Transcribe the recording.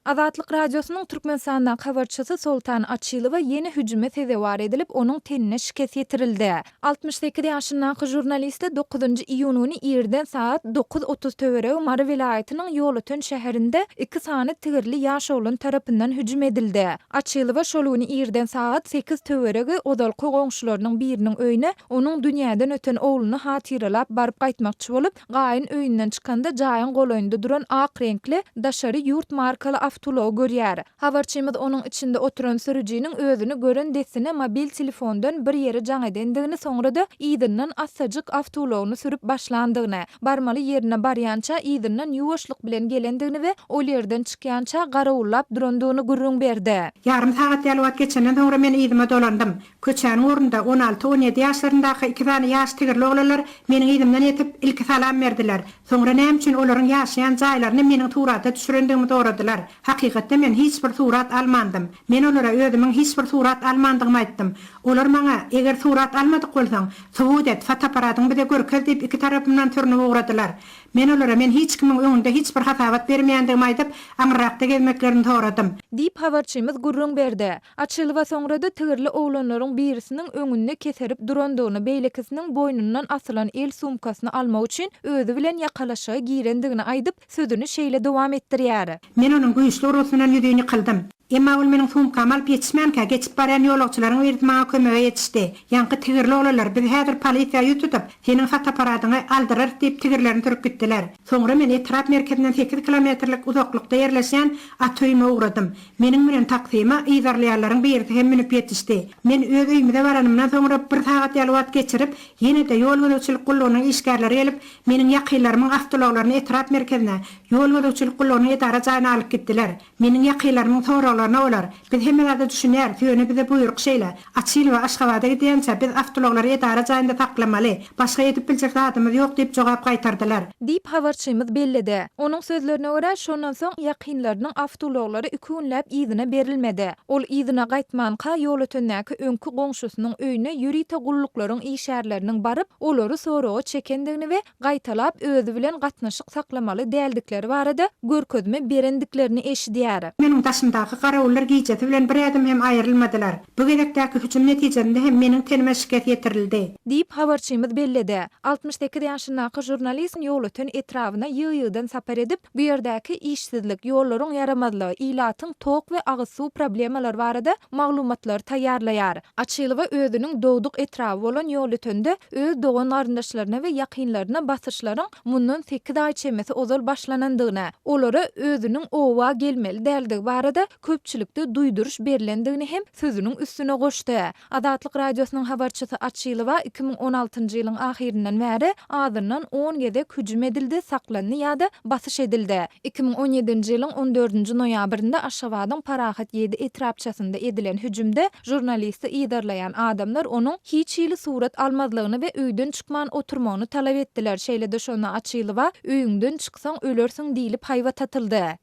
Azatlyk Radiosynyň Türkmenistandaky habarçysy Soltan Açylowa ýene hüjüme sezewar edilip, onuň tenine şikes ýetirildi. 68 ýaşyndaky žurnaliste dokuzynjy iýun güni irden sagat 9.30 töweregi Mary welaýatynyň Ýolöten şäherinde iki sany tigirli ýaş oglan tarapyndan hüjüm edildi. Açylowa şol güni irden sagat sekiz töweregi ozalky goňşularynyň biriniň öýüne onuň dünýäden öten ogluny hatyralap baryp gaýtmakçy bolup, gaýyn öýünden çykanda jaýyň golaýynda duran ak reňkli, daşary ýurt markaly awtoulagy görýär. Habarçymyz onuň içinde oturan sürüjiniň özüni gören dessine mobil telefondan bir ýere jaň edendigini soňra-da yzyndan assajyk awtoulagyny sürüp başlandygyny, barmaly ýerine barýança yzyndan ýuwaşlyk bilen gelendigini we ol ýerden çykýança garawullap durandygyny gürrüň berdi. Ýarym sagat ýaly wagt geçenden soňra men yzyma dolandym. Köçäniň ugrunda on alty, on ýedi ýaşlaryndaky iki sany ýaş tigirli oglanlar meniň yzymdan ýetip, ilki salam berdiler. Soňra näme üçin olaryň ýaşaýan jaýlaryny meniň surata düşürendigimi soradylar. Hakykatda men hiç bir surat almandym. Men olara özümiň hiç bir surat almandygymy aýtdym. Olar maňa, Eger surat almadyk bolsaň, subut et, fotoapparatyňy bize görkez diýip iki tarapymdan sürnüp ugradylar. Men olara men hiç kimiň öňünde hiç bir hasabat bermeýändigimi aýdyp, aňyrrakda gezmeklerini soradym. Diýip, habarçymyz gürrüň berdi. Açylowa soňra-da tigirli oglanlaryň birisiniň öňünde keserip durandygyny, beýlekisiniň boýnundan asylan el sumkasyny almak üçin özi bilen ýakalaşyga girendigini aýdyp, sözüni şeýle dowam etdirýär. Men onuň güýçli urgusyndan ýüzin ýykyldym. Emma ol meniň sumkamy alyp ýetişmänkä, geçip barýan ýolagçylaryň birisi maňa kömege ýetişdi. Ýaňky tigirli oglanlar, Biz häzir polisiýa ýüz tutup, seniň fotoapparatyňy aldyrarys diýip, tigirlerini sürüp gitdiler. Soňra men etrap merkezinden sekiz kilometrlik uzaklykda ýerleşýän ata öýüme ugradym. Meniň münen taksime yzarlaýanlaryň birisi hem münüp ýetişdi. Men öz öýümize baranymdan soňra bir sagat ýaly wagt geçirip, ýene-de ýol gözegçilik gullugynyň işgärleri gelip, meniň ýakynlarymyň awtoulaglaryny etrap merkezine, ýol gözegçilik gullugynyň edara jaýyna alyp gitdiler. Meniň ýakynlarymyň soraglaryna olar, Biz hemme zada düşünýäris, ýöne bize buýruk şeýle, Açylowa Aşgabada gidýänçä biz awtoulaglary edara jaýynda saklamaly, başga edip biljek zadymyz ýok diýip jogap gaýtardylar. Diýip, habarçymyz belledi. Onuň sözlerine görä, şondan soň ýakynlarynyň awtoulaglary iki günläp yzyna berilmedi. Ol yzyna gaýtmanka, Ýolötendäki öňki goňşusynyň öýüne ýörite gulluklaryň işgärleriniň baryp, olary soraga çekendigini we gaýtalap özi bilen gatnaşyk saklamaly däldikleri barada görkezme berendiklerini eşidýär. Meniň daşymdaky garawullar gijesi bilen bir ädim hem aýrylmadylar. Bu gezekdäki hüjüm netijesinde hem meniň tenime şikes ýetirildi. Diýip, habarçymyz belledi. 68 ýaşyndaky žurnalist Ýolöten etrabyna ýygy-ýygydan sapar edip, bu ýerdäki işsizlik, ýollaryň ýaramazlygy, ilatyň tok we agyz suw problemalary barada maglumatlary taýýarlaýar. Açylowa özüniň dogduk etraby bolan Ýolötende öz dogan-garyndaşlaryna we ýakynlaryna basyşlaryň mundan sekiz aý çemesi ozal başlanandygyny, olara özüniň oba gelmeli däldigi barada köpçülikde duýduryş berlendigini hem sözüniň üstüne goşdy. Azatlyk Radiosynyň habarçysy Açylowa 2016-njy ýylyň ahyryndan bäri azyndan on gezek hüjüm edildi, saklandy ýa-da basyş edildi. 2017-nji ýylyň on dördünji noýabrynda Aşgabadyň Parahat ýedi etrapçasynda edilen hüjümde žurnalisti yzarlaýan adamlar onuň hiç hili surat almazlygyny we öýden çykman oturmagyny talap etdiler, şeýle-de şonda Açylowa öýüňden çyksaň ölersiň diýlip haýbat atyldy.